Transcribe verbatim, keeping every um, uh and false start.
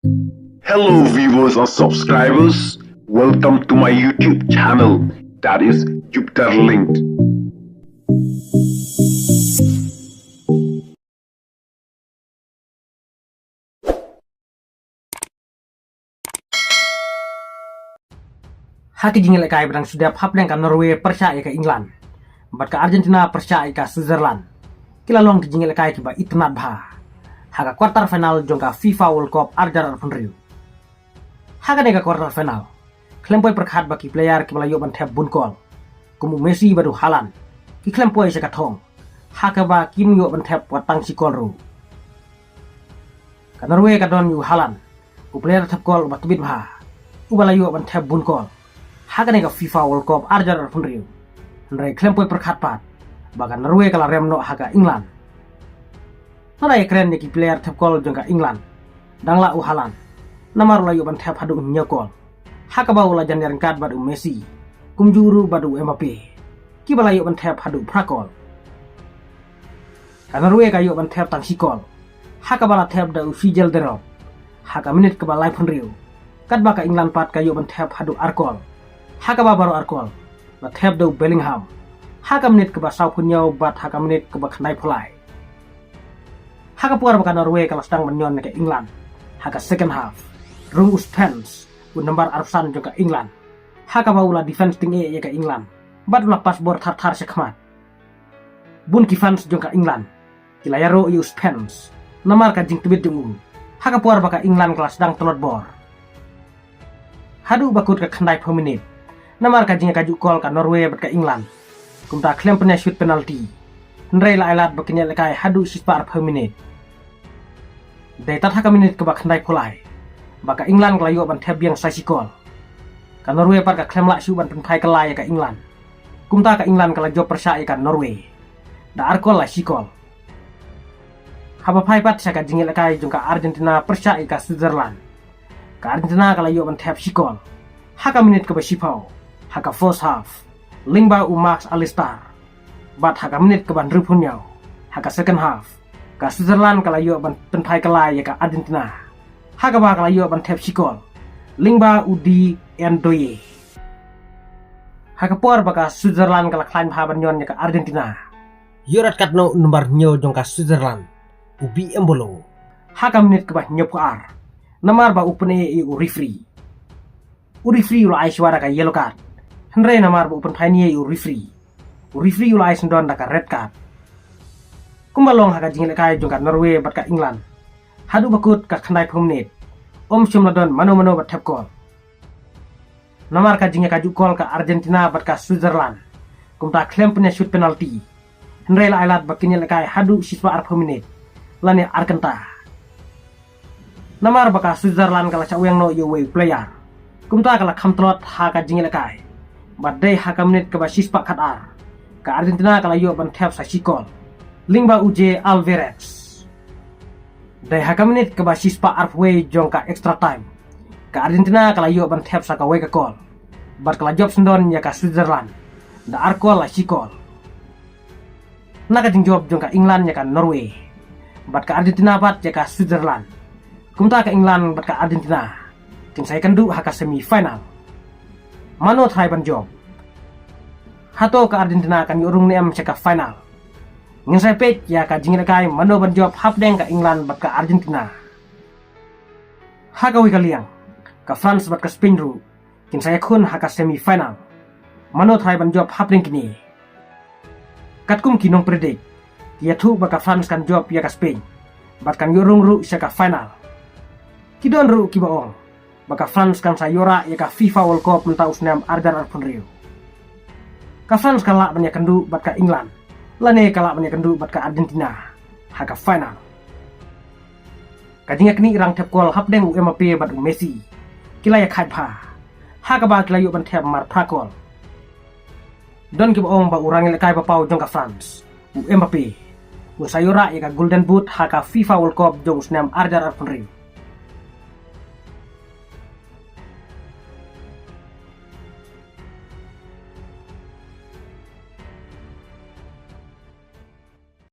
Hello viewers and subscribers, welcome to my YouTube channel, that is Jupiter Linked. Ha ki jingïalehkai ba dang shu dep hapdeng ka Norway pyrshah ïa ka England bad ka Argentina pyrshah ïa ka Switzerland, ki la long ki jingïalehkai kiba itynnad bha ha ka quarter final jong ka FIFA World Cup ar hajar arphew hynriew. Ha kane ka quarter final, khlem poi pyrkhat ba ki player kiba la ïoh ban thep bun kol, kum u Messi bad u Haaland, ki khlem poi sha ka thong, ha kaba kim ïoh ban thep wat tang shi kol ruh. Ka Norway ka don ïa u Haaland, u player thep kol uba tbit bha, uba la ïoh ban thep bun kol ha kane ka FIFA World Cup ar hajar arphew hynriew. Hynrei khlem poi pyrkhat pat ba ka Norway ka la rem noh ha ka England. Lada ïakren ïa ki player thep kol jong ka England, dang lah u Haaland, namar u la ïoh ban thep haduh hynñiew kol, ha kaba u la jan ïaryngkat bad u Messi, kumjuh ruh bad u Mbappe, kiba la ïoh ban thep haduh phra kol. Ka Norway ka ïoh ban thep tang shi kol, ha kaba la thep da u Sijel Derob ha ka minit kaba laiphew hynriew, katba ka England pat ka ïoh ban thep haduh ar kol, ha kaba baroh ar kol la thep da u Bellingham ha ka minit kaba sawphew hynñiew bad ha ka minit kaba khyndaiphew lai. Ha ka por ba ka Norway ka la sdang ban ñion na ka England ha ka second half, rung u Spence, u nambar arphew san jong ka England, ha kaba u la defense tyngeh ïa ka England bad u la pass bor thar thar sha khmat. Bun ki fans jong ka England ki la ïaroh ïa u Spence namar ka jingtbit jong u ha ka por ba ka England ka la sdang tlot bor. Haduh ba kut ka khyndaiphew minit, namar ka jingïakajukol ka Norway bad ka England, kumta khlem pynïashoot penalty, hynrei la ai lad ba kin ïalehkai haduh shispah arphew minit. Dei tad ha ka minit kaba khyndaiphew lai ba ka England ka la ïoh ban thep biang sa shi kol. Ka Norway pat ka khlem lah shuh ban pynphai kylla ïa ka England, kumta ka England ka la jop pyrshah ïa ka Norway da ar kol la shi kol. Haba phai pat sha ka jingïalehkai jong ka Argentina pyrshah ïa ka Switzerland, ka Argentina ka la ïoh ban thep shi kol ha ka minit kaba shiphew ha ka first half, lyngba u Max Allister. Bad ha ka minit kaba hynriewphew hynñiew ha ka second half, ka Switzerland ka la ïoh ban pynphai kylla ïa ka Argentina, ha kaba ka la ïoh ban thep shi kol lyngba u Di Ndoye. Ha ka por ba ka Switzerland ka la khlaiñ bha ban ñion ïa ka Argentina, ïoh rat katno u nambar hynñiew jong ka Switzerland, u Embolo, ha ka minit kaba hynñiewphew ar, namar ba u pyneh ïa u referee. U referee u la ai shuwa da ka yellow card, hynrei namar ba u pynphai nia ïa u referee, u referee u la ai syndon da ka red card. Kumba long ha ka jingïalehkai jong ka Norway bad ka England, haduh ba kut ka khyndaiphew minit, ym shym la don mano mano ba thep kol. Namar ka jingïakajukol ka Argentina bad ka Switzerland, kumta khlem pynïashoot penalty, hynrei la ai lad ba kin ïalehkai haduh shispah arphew minit lane ar kynta. Namar ba ka Switzerland ka la shah weng noh ïa uwei u player, kumta ka la kham tlot ha ka jingïalehkai. Bad dei ha ka minit kaba shispah khatar, ka Argentina ka la ïoh ban thep sa shi kol lyngba u Che Alvarez. Dei ha ka minit kaba shispah arphew wei jong ka extra time, ka Argentina ka la ïoh ban thep sa kawei ka kol, bad ka la jop syndon ïa ka Switzerland da ar kol la shi kol. Na ka jingjop jong ka England ïa ka Norway, bad ka Argentina pat ïa ka Switzerland, kumta ka England bad ka Argentina kin sa ïakynduh ha ka semi final. Mano trai ban jop? Hato ka Argentina kan ïoh rung ne em sha ka final? Ngin sa peit ïa ka jingïalehkai mano ban jop hapdeng ka England bad ka Argentina. Ha kawei ka liang, ka France bad ka Spain ruh kin sa ïakhun ha ka semi final. Mano trai ban jop hapdeng kine? Katkum ki nongpredict, ki ïathuh ba ka France kan jop ïa ka Spain bad kan ïoh rung ruh sha ka final. Ki don ruh kiba ong ba ka France kan sa ïoh rah ïa ka FIFA World Cup mynta u snem ar hajar arphew hynriew. Ka France ka lah ban ïakynduh bad ka England, lane ka lah ban ïakynduh bad ka Argentina ha ka final. Ka jingïaknieh rang thep kol hapdeng u Mbappe bad u Messi ki la ïakhaid bha, ha kaba ki la ïoh ban thep mar phra kol. Don kiba ong ba u rangïalehkai ba paw jong ka France, u Mbappe, un sa ïoh rah ïa ka Golden Boot ha ka FIFA World Cup jong u snem ar hajar arphew hynriew.